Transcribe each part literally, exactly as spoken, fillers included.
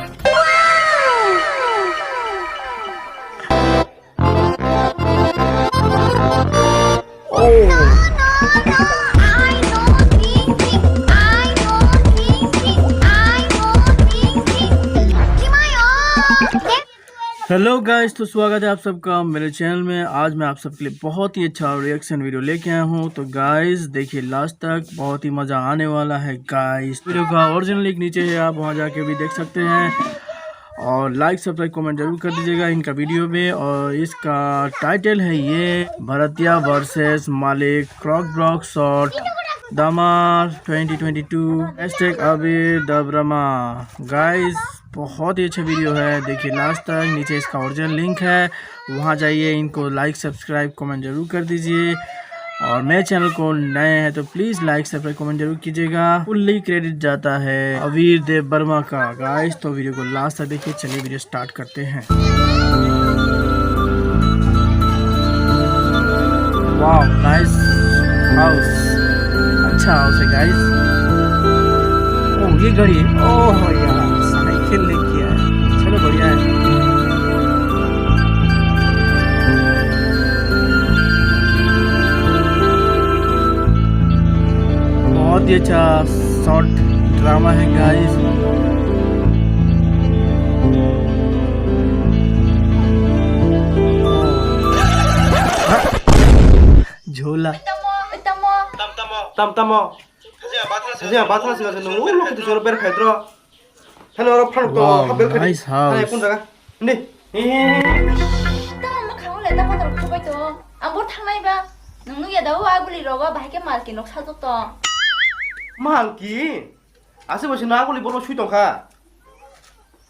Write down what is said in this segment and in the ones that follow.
Oh. Hello guys, तो स्वागत है आप सबका मेरे चैनल में। आज मैं आप सबके लिए बहुत ही अच्छा रिएक्शन वीडियो लेके आया हूँ। तो गाइस, देखिए लास्ट तक, बहुत ही मज़ा आने वाला है गाइस। वीडियो का ओरिजिनल लिंक नीचे है, आप वहाँ जाके भी देख सकते हैं। और लाइक, सब्सक्राइब, कमेंट जरूर कर दीजिएगा इनका वीडियो में। और इसका टाइटल है ये, भरतिया वर्सेस मालिक, क्रॉक ब्लॉक शॉट, दमा ट्वेंटी ट्वेंटी टू, हैशटैग अबीर दबरमा। गाइस, बहुत ही अच्छा वीडियो है, देखिए लास्ट तक। नीचे इसका ओरिजिनल लिंक है, वहाँ जाइए, इनको लाइक, सब्सक्राइब, कमेंट जरूर कर दीजिए। और मेरे चैनल को नए हैं तो प्लीज लाइक, सब्सक्राइब, कमेंट जरूर कीजिएगा। फुल्ली क्रेडिट जाता है अबीर देव वर्मा का। गाइस, तो वीडियो को लास्ट तक देखिए। चलिए वीडियो स्टार्ट करते हैं। वाओ, नाइस हाउस, अच्छा हाउस है गाइस। ओ, ये गाड़ी है। ओह यार, साइकिल लेके आया। चलो, बढ़िया है। बहुत ही अच्छा शॉर्ट ड्रामा है गाइस। झोला। Tam tamo. Saja bathra sih nung, lo kita suruh berpedro. Hano oro phan to. Wow, habel khadi. Nice house. Hai, kun jaga? Ni. Tamo mo khaung le, tamo tamo khabai to. Ang bor thangnai ba. Nung nung ya da, o aguli rogo bahai ke malki nok sajok to. Malki? Ase bo sino aguli bor sui tongkha.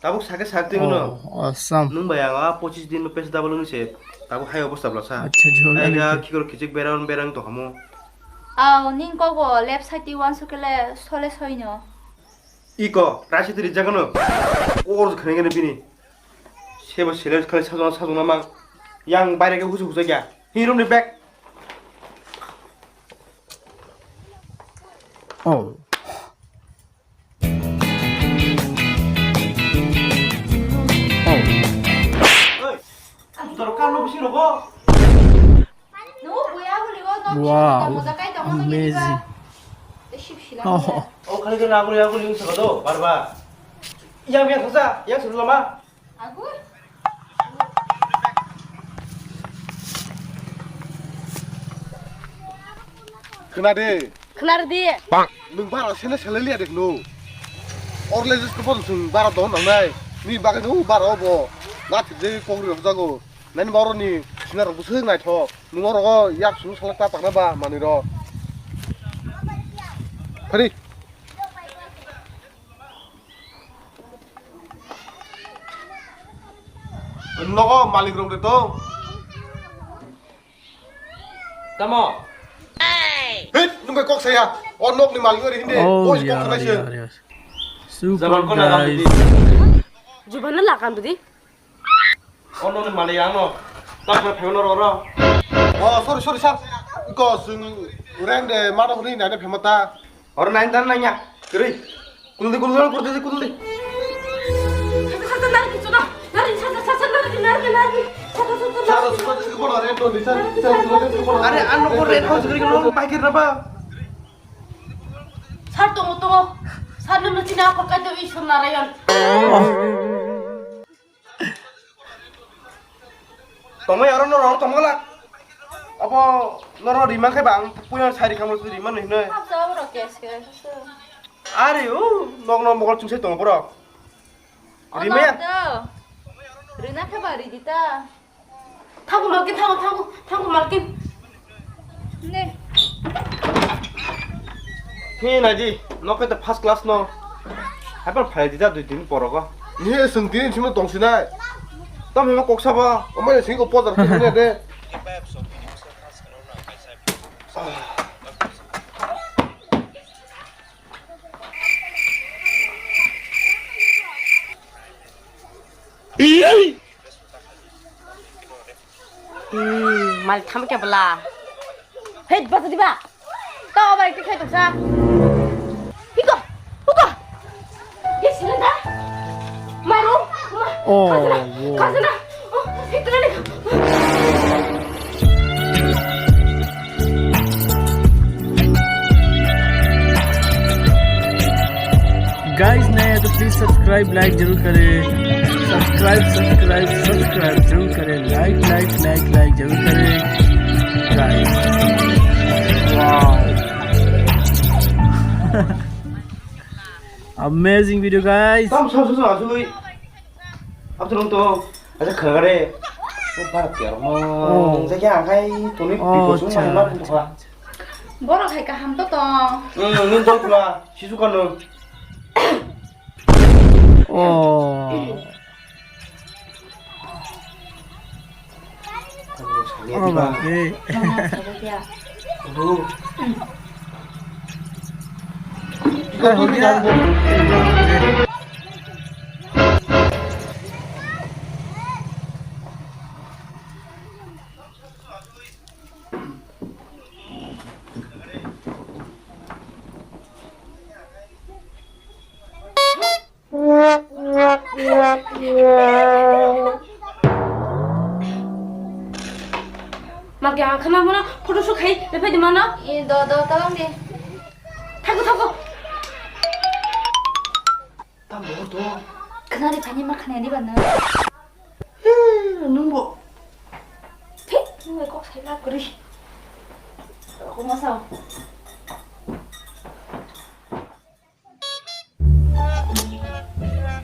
Tabuk sake sak twi hwno. Oh, awesome. Nung bai ang a pochis din no pes double wngse. Tabuk hai obosta bwlasa. Acha, jhol. Ai ga khikor khichik berang berang to hamo. Aw, ning kok bo left side ti uansuk kele sole soino. Iko, right side ti rijak no. Or khane gane bini. Sebo sele khale sajona sajona mang. Yang baire ke husu husu ya. Hi room ni back. Oh. Oh. Wow, amazing. Oh. Oh, khali khe naguri naguri wngsa do, bar bar. Yang yang khasa, yang sulu lama. Khna de. Khna de. Nwng bara sene sele liya de khno. Orle jis ko bon sung bara don nang nai. Ni bagwi no bara obo. Na thik de kok ri rok jago. Nani boro ni sina rok bwswk naithok. Nwng oro go yak sung salak ta pakna ba manwi ro. Phari. Nogo malik rok de to. Tamo. Hit, nung bai kok saya. O nok ni malik ori hindi. Oh, boy, kok yar, kena sih. Yar, yar. Super, jaman ko na guys. Jubana lakan budi. O nok ni malik ano. Tak na pheno ro ro. Oh, sorry, sorry, sir. Iko sung reng de mano huni na de phemata. Oro nain tan nanya. Kiri. Kuldi, kuldi, kuldi, kuldi. Are, ano ko red house kiri ko paikir na ba? Sir, tongo, tongo. Sir, no, no, china, pakai to Ishwar Narayan. Tongmai aro norok tongmala. Abo norok rima khe ba ang puyan sari khamlo rima no hinoi. Hapsa abo rok keske. Are o nok no mokol chungsai tongo borok. Rima. Rina khe ba ridi ta. Thangu Malkin, thangu, thangu, thangu Malkin. Ne. Hi naidi, nok khe first class no. Habar phai di da dui din porogo. Ni sung tin simo tong sinai. Tam ma kok sabo. Omai sing ko pojar khe ne de. Hmm, mal tham ke bela. Hei, bata diba? Tao bai ti khai toksa. Hiko, huko. Hei, sila da. Oh, wow. Khajana. Oh, hitra ni. Guys, नए हैं तो please subscribe, like जरूर करें। Subscribe, subscribe, subscribe जरूर करें। Like, like, like, like जरूर करें। Guys, wow. Amazing video, guys. Tam sam sam asugwi. Abdul to aja khagare. O bar tiar mo. Oh. Jagi angkai tuni. Oh, bipo sung acha, mai mar acha, acha. Borok hai kaham to tong. Hmm, nung tong pula, sisu kanu. Oh. Oh, bapre. Mati ang khana mano photo shoot khai, bepai di mano. E, do, do, tolong di. Thago, thago. Tam bohor to. Khana di phani ma khana di bana. Eh, nung bo. Thik, nung kok sai la kuri. Kok ma sao.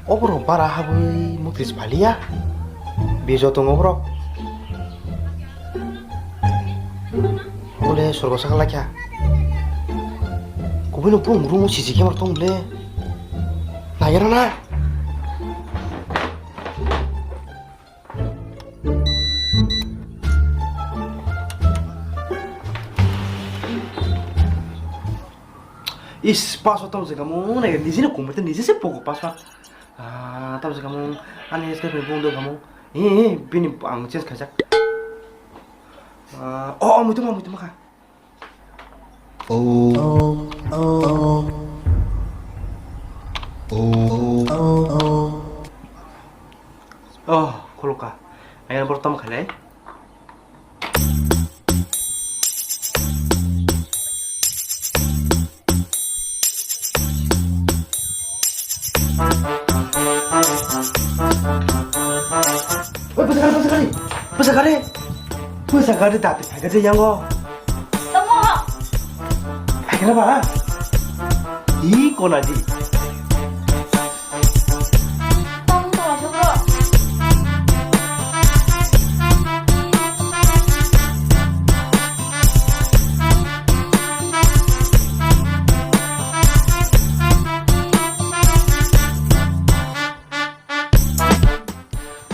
Oborok bara habwi mukris phalia. Bijo tongo borok. Bole sorgo saka laikha. Kubui no bung room o C C camera tong bole. Nayara na. Is, password tamo se kamung, nai niji ni computer niji se pogo password. Ah, tamo se kamung, ani step ni bung do kamung. Eh, eh, bini ang change khaijak. Ah, oh, oh, muituma, muituma kha. Oh. Oh. Oh, khuluka. Ayang bor tamo khalai. Oi, bwsa gari, bwsa gari. Bwsa gari. Bwsa gari dati phaikha je yango. Tamo. Phaikha ba? Hi kona di.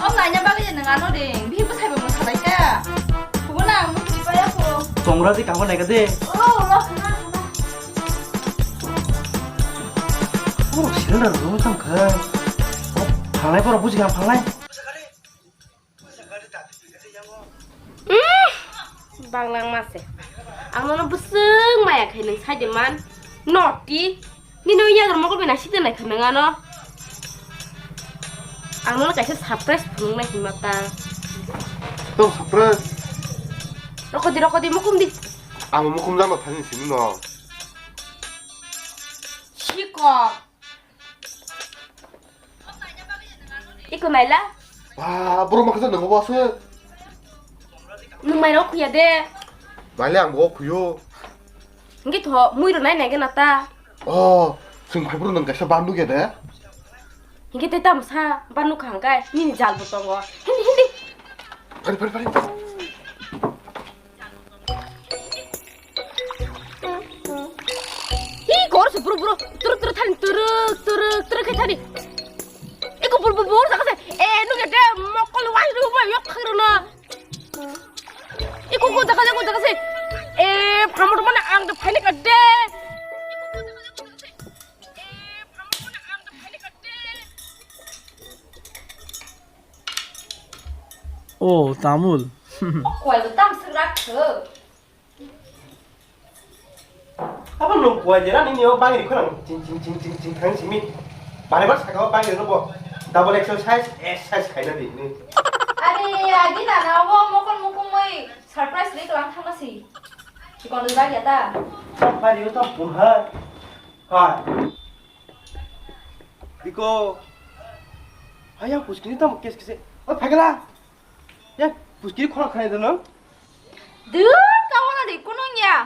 O naina bagwi je nwng ano de, bini bwsai bo mwsa lai kha. Kubo na ang muchung pai ya kho. Tongra di kabo nai ka de. O, o, khna, khna. Borok sirena rwgwi tong kha. Phalnai borok buji kha phalnai. Umm, banglang mase. Ang nono bwswk maya khai nwng sai de man. Noti. Nini o yagra mokol bai naisik de nai kha nwng ano. Ang nono kaisa surprise phunuk nai hinma ta. Tong surprise? Rokodi, rokodi, mukum di. Ang mukum jano thani sini no. Sikok. Iko naila? Ba, bro, makasa nang bo ase. Nwng mai rok khuya de. Naile ang bo khuyo. Ngi tho, mui ro nai nai gana ta. Oh, sing phai bro nang kaisa bandu ge de. Ngi te tam sa, bandu khang kai, nini jal bo tongo. Hindi, hindi. Pari, pari, pari. Hi, kor se bro, bro. Turuk, turuk thani, turuk, turuk, turuk khai thani. Iko bul, bul, bul, jaga se. Eh, nung ya de, mokol wai ru ba yok khang ru na. Iko ko jaga, ko jaga se. Eh, phamor mana ang de phani ka de. Oh, tamul. Kwai bo tam srak thok. Abo nung kwai jera nini o bangri khorang ching, ching, ching, ching, ching thang simi. Bare bar saka o bangri no bo. Double exercise, exercise khaina di nung. Are, agi nana obo mokol mukumui surprise ri klang thangna si. Chikon ri bagya ta. Chapari o ta pun ha. Hai. Diko. Hai, yang puskini tam kes kese. O phagla. Yang puskini khona khaina dano. Dur kawana di kunung ya.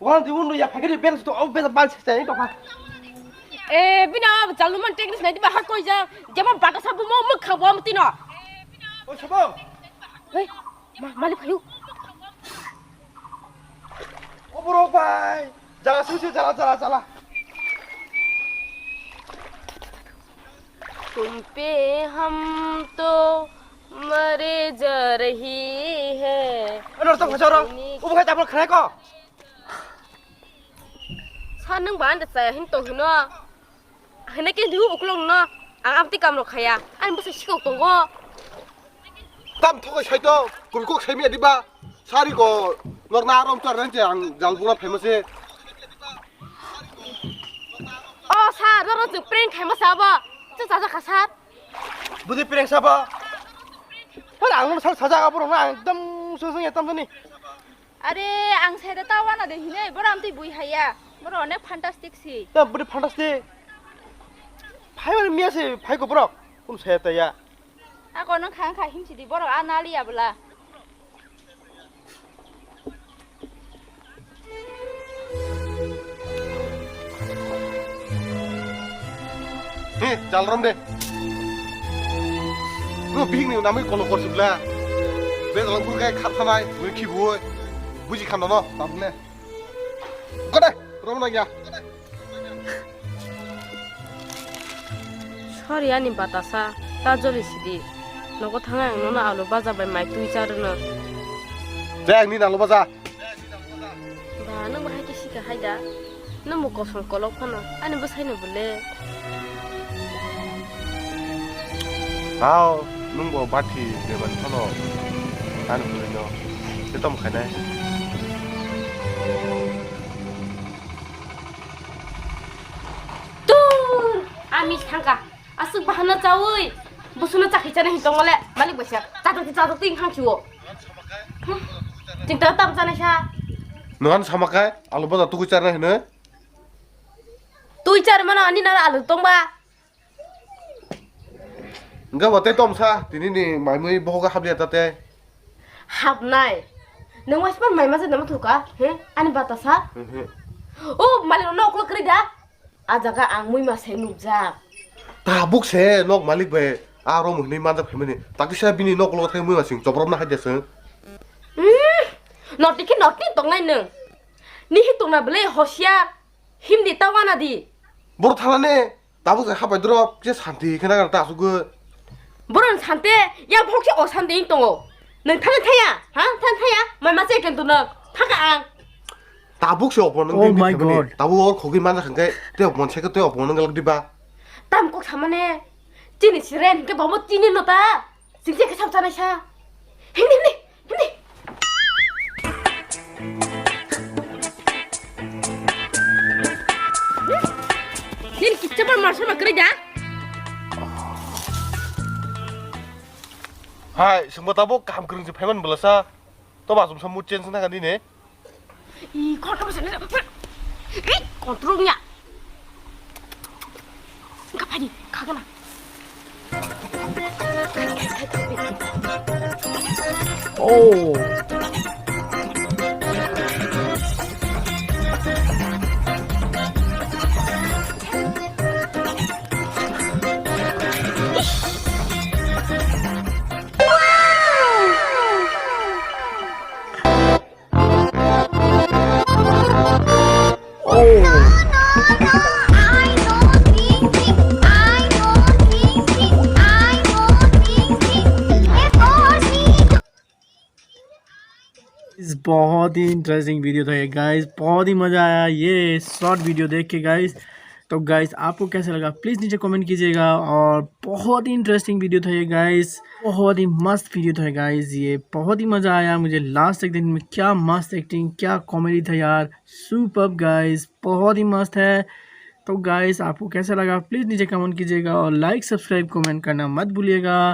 Wal di undo ya phagiri bel to, o bel bal se to pa. E bina jaluman teknis nai di ba hakoi ja, jema bata sabu mo mukha bo amtino. O sabo. Hei, ma malik phayu. O borok bai. Jala su su jala jala jala. तुम पे हम तो मरे जा रही है. Ano to phajaro. Ubo khai tablo khnai ko. Sa nung ba anda saya hin tong hino. Hene ke diu uklong no. Ang amti kam rok khaya. Ani bwsa sikok tongo. Tam thokoi sai to. Kul kok sai mi adiba. Sari ko. Nok na arom tar ren che ang jal bula famous e. O sir, roro chwng prank khaima sabo. Chwng chajakha sir. Budi prank sabo. Har ang sal sajak abo rokna ekdam sung sung etam jani. Are ang sere ta wana de hinai boro amtwi bui haya. Boro onek fantastic si. Ta budi fantastic. Phai mani miya se phai ko borok. Kum se ta ya. Ako nang khang kha himsi di borok a nali ya bla. He, jalrom de. No bihik ni namai kono kor sibla. Be dalam kur kai khat thanai, bui khi bui. Buji kham no, tam ne. Gode, rom na ya. Sorry ani batasa, ta joli sidi. Nogo thangwi ang nono alu baja bai mai twi cha rwno. Jai ang nini alu baja. Ba, nwng bahai khe sikha hai da? Nwng bo kosom kolok phano, ani bwsai no bole. Hao, nwng bo bathi bebani phano, ani bwrwi no, tei tamo khainai. Tur! Ami thangkha. Aswk bahana chawi. Busuno chakhi chana hin tongole. Malik baisa. Chatok ti chatok ti hang chiwo. Chingta tam chana sa. Nohan sama kai. Alu bada tukui chana hino. Tui char mano ani nara alu tongba. Enggak wate tom sa. Tini ni maimui bohoga habli atate. Habnai. Nang waisman maima je nama thuka. He? Ani batasa. He, he. O malik no oklo kri da. A jaga ang muima se nukjak. Tabuk se nok malik bai a rom hwnwi manjak phaimani. Takisa bini nok lo thai muima sing chopropna hai de se. Hmm, noti khe noti tongnai nwng. Nihi tongna bwle hosiar. Himdi ta wana di. Boro thanane tabuk se hapai drop kisa santi khena ta asugwi. Borok ni sante, yang phok se osanti wng tongo. Nwng thani thaya, ha? Thani thaya? Mai ma che kento nwng. Thaka ang. Tabuk se opor nwng Oh bini my family. God. Tabuk or khogwi manjak hwnkhe tei opor se tei opor nwng galak diba. Tam kok samane. Chini siren ke bomo chini no ta. Sing se ke sab chanai sa. Hindi, hindi, hindi. Nini kicha bar marsa ma kri da? Hai, sengbo tabuk kaham kwrwng se phaiman bwlasa. To ba jumsa mood change na kani ne? I, kotor se ne. I, kotor nya. Ka phani, ka gana. Oh. Guys, बहुत ही interesting video था ये गाइस, बहुत ही मज़ा आया ये short video देख के गाइस। तो गाइस, आपको कैसा लगा प्लीज़ नीचे कमेंट कीजिएगा। और बहुत ही इंटरेस्टिंग वीडियो था ये गाइस, बहुत ही मस्त वीडियो था गाइस, ये बहुत ही मज़ा आया मुझे लास्ट तक देखने में। क्या मस्त एक्टिंग, क्या कॉमेडी था यार, सुपर्ब गाइस, बहुत ही मस्त है। तो गाइस, आपको कैसा लगा प्लीज नीचे कमेंट कीजिएगा और लाइक सब्सक्राइब कमेंट करना मत भूलिएगा।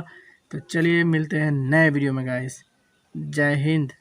तो चलिए मिलते हैं नए वीडियो में गाइस। जय हिंद।